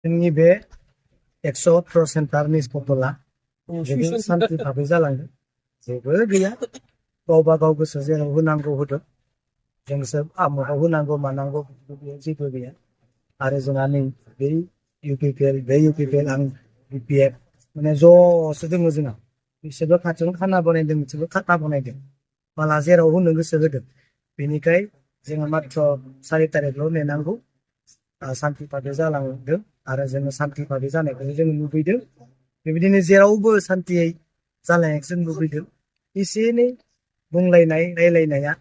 जोंनि बे 118 सेन्टारनि फटला जोबोद सान्थि भाबै जालांदों जेबो गैया गावबा गाव गोसो जेराव होनांगौ होदों जोंसो आमुखाव होनांगौ मानांगौ जेबो गैया आरो जोंहा नै बे इउपिपिएल आं बिपिएफ माने ज'सो दङ जोंहा बिसोरबो खाथियावनो खाना बानायदों बिसोरबो खाना बानायदों माला जेराव होनो गोसो होदों बेनिखाय जोङो मात्र 4 तारिखल' नेनांगौ सान्थि भाबै जालांदों आरो जोङो सान्थि भाबै जानायखौ जों लुबैदों बेबायदिनो जेरावबो सान्थियै जालायनायखौ जों लुबैदों एसे एनै बुंलायनाय रायलायनाया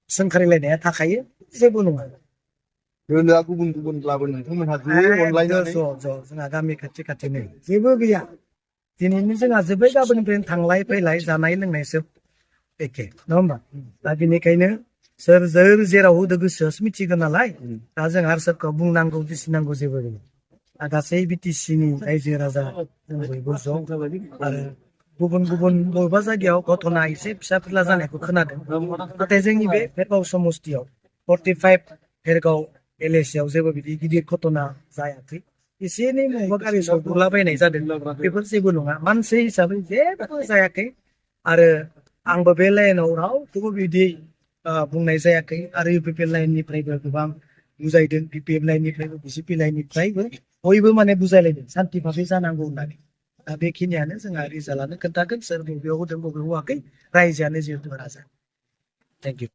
सोंखारिलायनाया थाखायो जेबो नङा दोलोआ गुबुन गुबुनब्लाबो नोंथांमोनहा ज' अनलायनानै जोंहा गामि खाथि खाथिनो जेबो गैया दिनैनो जोंहा जोब्बाय गाबोननिफ्रायनो थांलाय फैलाय जानाय लोंनायसो एखे नङा होमबा दा बेनिखायनो सोर जेराव होदो गोसोआसो मिथिगोन नालाय दा जोंहा सोरखौ बुंनांगौ दिसिनांगौ जेबो गैया गासै बिटिसिनि रायजो राजा जों बयबो ज' आरो गुबुन गुबुन बबेबा जायगायाव घटना एसे फिसा फिला जानायखौ खोनादों नाथाय जोंनि बे भेरगाव समस्तियाव 45 भेरगाव एलएसियाव जेबो बिदि गिदिर घटना जायाखै एसे एनै बबेबा गारि सौदुलाबायनाय जादों बेफोर जेबो नङा मानसि हिसाबै जेबो जायाखै आरो आंबो बे लाइनाव रावखौबो बिदि बुंनाय जायाखै आरो इउपिपिएल लाइननिफ्रायबो गोबां बुजायदों बिपिएफ लाइननिफ्रायबो बिसिपि लाइननिफ्रायबो बयबो माने बुजायलायदों सान्थि भाबै जानांगौ होननानै दा बेखिनियानो जोंहा रिजाल्टआनो खोन्थागोन सोर बबेयाव होदों बबेयाव होआखै रायजोआनो जिहेतु राजा थेंक इउ